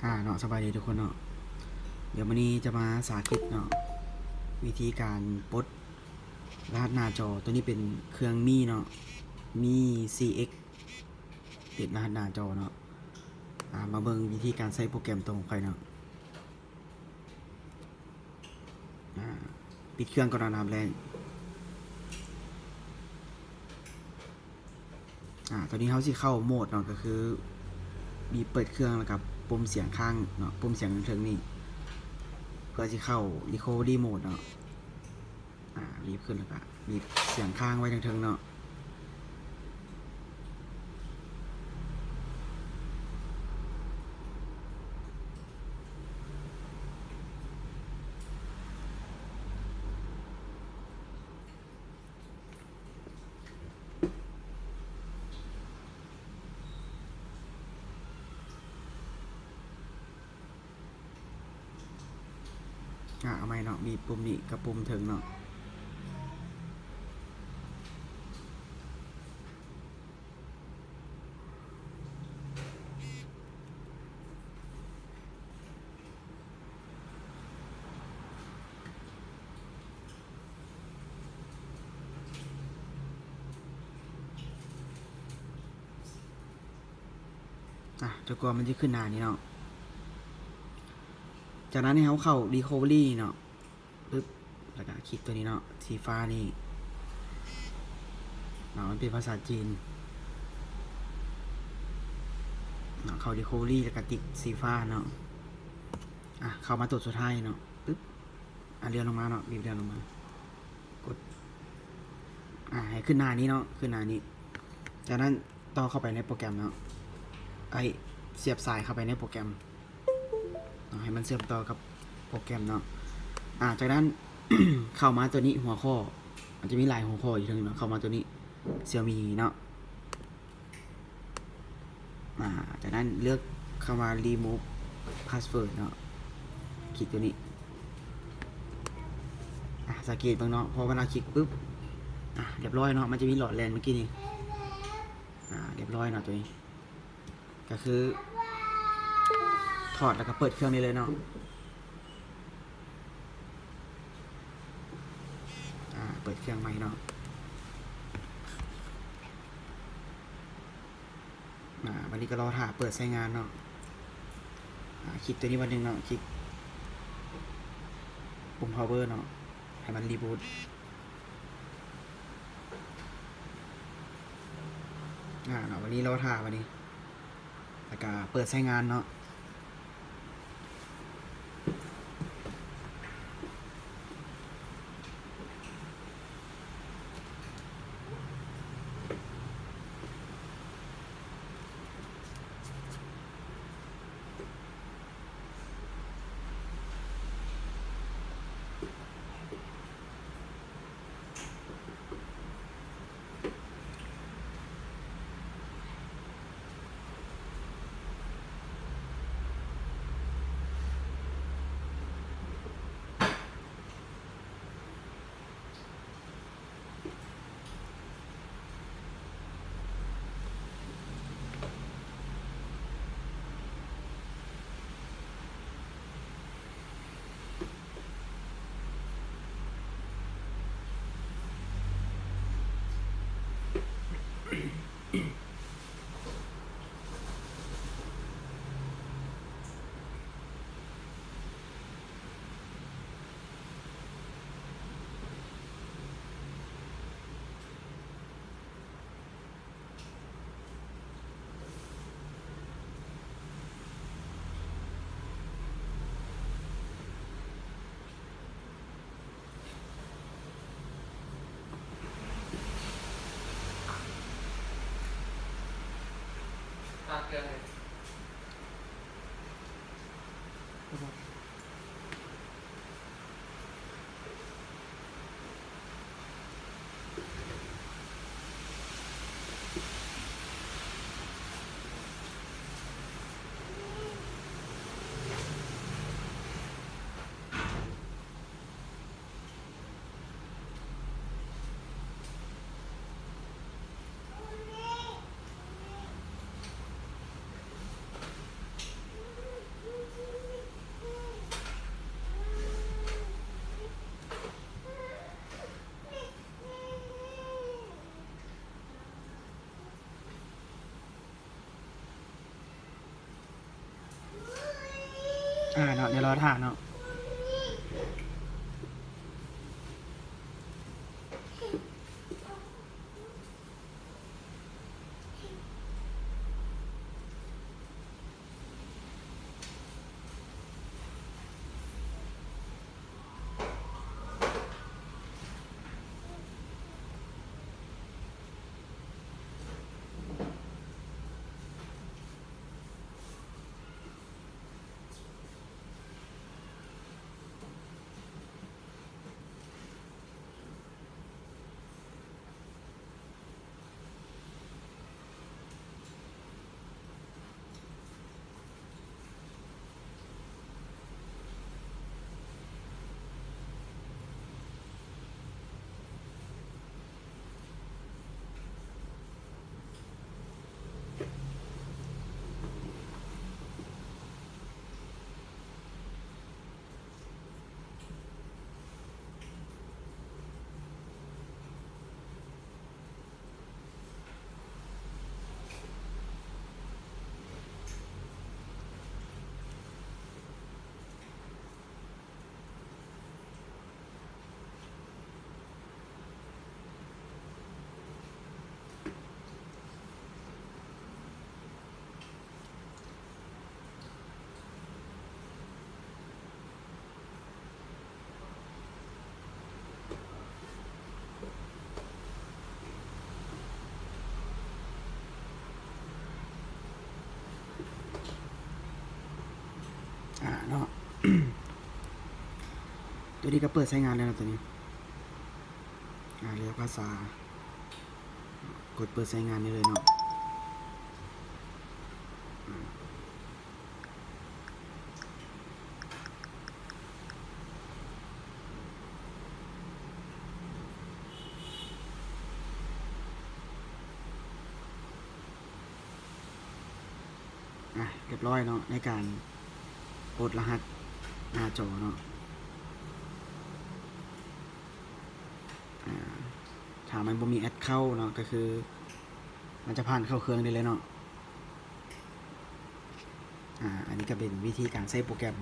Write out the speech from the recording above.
ອ່າເນາະ ສະບາຍດີທຸກຄົນເນາະ. ດຽວມື້ນີ້ຈະມາສາທິດເນາະ ວິທີການປົດລະຫັດໜ້າຈໍ. ໂຕນີ້ເປັນເຄື່ອງມີເນາະ ມີຊີເອັກ ຕິດລະຫັດໜ້າຈໍເນາະ. ອ່າ ມາເບິ່ງວິທີການໃຊ້ໂປຣແກຣມໂຕຂອງຂ້ອຍເນາະ. ອ່າ ປິດເຄື່ອງກ່ອນເນາະ ອັນດັບແລກ. ອ່າ ຕອນນີ້ເຮົາຊິເຂົ້າໂໝດເນາະ ກໍຄືບີບເປີດເຄື່ອງ ແລ້ວກໍປຸ່ມສຽງຄ້າງເນາະ ປຸ່ມສຽງເທິງໆນີ້ ເພື່ອຊິເຂົ້າຣີໂຄເວີຣີໂໝດເນາະ. ອ່າ ບີບຂຶ້ນ ແລ້ວກໍບີບສຽງຄ້າງໄວ້ເທິງໆເນາະ. ອ່າ ເອົາໃໝ່ເນາະ ບີບປຸ່ມນີ້ກັບປຸ່ມເທິງເນາະ. ອ່າ ຈົນກວ່າມັນຈະຂຶ້ນໜ້ານີ້ເນາະ. ຈາກນັ້ນໃຫ້ເຮົາເຂົ້າຣີໂຄເວີຣີເນາະ. ປຶບ ແລ້ວກະຄລິກຕົວນີ້ເນາະ ສີຟ້ານີ້ເນາະ ມັນເປັນພາສາຈີນເນາະ. ເຂົ້າຣີໂຄເວີຣີ ແລ້ວກະຕິກສີຟ້າເນາະ. ອ່ະ ເຂົ້າມາຕົວສຸດທ້າຍເນາະ ປຶບ ອ່ະ ເລື່ອນລົງມາເນາະ ບີບເລື່ອນລົງມາ ກົດ ອ່ະ ໃຫ້ຂຶ້ນໜ້ານີ້ເນາະ ຂຶ້ນໜ້ານີ້. ຈາກນັ້ນຕໍ່ເຂົ້າໄປໃນໂປຣແກຣມເນາະ ໄອ້ ສຽບສາຍເຂົ້າໄປໃນໂປຣແກຣມ ເນາະ ໃຫ້ມັນເຊື່ອມຕໍ່ກັບໂປຣແກຣມເນາະ. ອ່າ ຈາກນັ້ນ ເຂົ້າມາຕົວນີ້ ຫົວຂໍ້ ມັນຈະມີຫຼາຍຫົວຂໍ້ຢູ່ເທິງເນາະ. ເຂົ້າມາຕົວນີ້ Xiaomi ເນາະ. ອ່າ ຈາກນັ້ນເລືອກຄຳວ່າ Remove Password ເນາະ ຄລິກຕົວນີ້. ອ່າ ສັງເກດເບິ່ງເນາະ ພໍເວລາຄລິກປຶບ ອ່າ ຮຽບຮ້ອຍເນາະ ມັນຈະມີຫຼອດແລ່ນເມື່ອກີ້ນີ້. ອ່າ ຮຽບຮ້ອຍເນາະ ຕົວນີ້ ກໍຄືຖອດແລ້ວກໍເປີດເຄື່ອງໄດ້ເລີຍເນາະ. ອ່າ ເປີດເຄື່ອງໃໝ່ເນາະ. ອ່າ ບັດນີ້ກໍລໍຖ້າເປີດໃຊ້ງານເນາະ. ອ່າ ຄລິກຕົວນີ້ບາດໜຶ່ງເນາະ ຄລິກປຸ່ມ Power ເນາະ ໃຫ້ມັນ Reboot. ອ່າ ເນາະ ບັດນີ້ລໍຖ້າບັດນີ້ ແລ້ວກະເປີດໃຊ້ງານເນາະ. ອ່າເນາະ ດຽວລໍຖ້າເນາະ. ອ່າເນາະ ຕົວນີ້ກໍເປີດໃຊ້ງານແລ້ວເນາະ ຕົວນີ້ ອ່າ ເລືອກພາສາ ກົດເປີດໃຊ້ງານໄດ້ເລີຍເນາະ. ອ່ະ ຮຽບຮ້ອຍເນາະ ໃນການປົດລະຫັດໜ້າຈໍເນາະ. ອ່າ ຖ້າມັນບໍ່ມີແອັດເຂົ້າເນາະ ກໍຄືມັນຈະຜ່ານເຂົ້າເຄື່ອງໄດ້ເລີຍເນາະ. ອ່າ ອັນນີ້ກໍເປັນວິທີການໃຊ້ໂປຣແກຣມ.